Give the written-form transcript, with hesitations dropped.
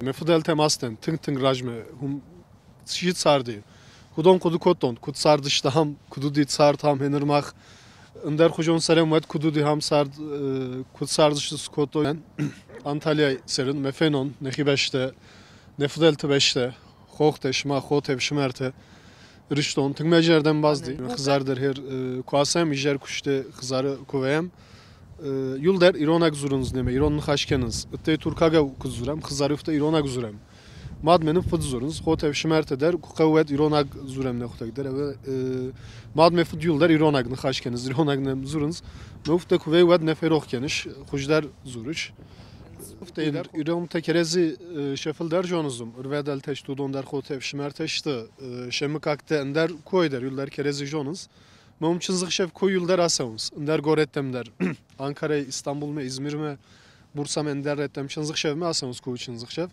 Мӕ фыдӕлтӕм ацыдтӕн тынг-тынг размӕ, уым чи царди, уыдон хъуыды кодтон, куыд цардыстӕм, куыд уыди цард ам, ныр мах ӕндӕрхуызон цӕрӕм, уӕд куыд уыди ам цард, куыд цардысты, цы кодтой. Анталияйы цӕрын мӕ фенон, нӕхи бӕстӕ, нӕ фыдӕлты бӕстӕ, хохтӕ, сымах хотӕ, ӕфсымӕртӕ, Ирыстон. Тынг мӕ зӕрдӕм бацыди. Хӕдзар дӕр хер куы ацӕм, изӕр куысты хӕдзары куы вӕййӕм, иуылдӕр иронаг дзурынц немӕ, ирон ныхас кӕнынц. Ӕдде туркагау куы дзурӕм, хӕдзары афтӕ иронаг дзурӕм. Мад мӕ фыд дзурынц, хотӕ, ӕфсымӕртӕ дӕр куы хъӕуы, уӕд иронаг дзурӕм нӕ хуыдӕг дӕр. Мад мӕ фыд иуылдӕр иронаг ныхас кӕнынц, иронаг нӕм дзурынц. Мӕ уфтӕ куы вӕййы, уӕд нӕ ферох кӕныс, хуыздӕр дзурыс. Ирон керези сӕ фылдӕр зонызум, ӕрвадӕлтӕ сты, уыдон дӕр хотӕ, ӕфсымӕртӕ сты, сӕ мыггӕгтӕ ӕндӕр кой дӕр, иуылдӕр керези зонынц. Мӕ уым чындзыхсӕв кой иуылдӕр ацӕуынц, ӕндӕр горӕттӕм дӕр. Анкарӕй Истамбулмӕ, Измирмӕ, Бурсамӕ ӕндӕр рӕттӕм чындзыхсӕвмӕ ацӕуынц куы чындзыхсӕв.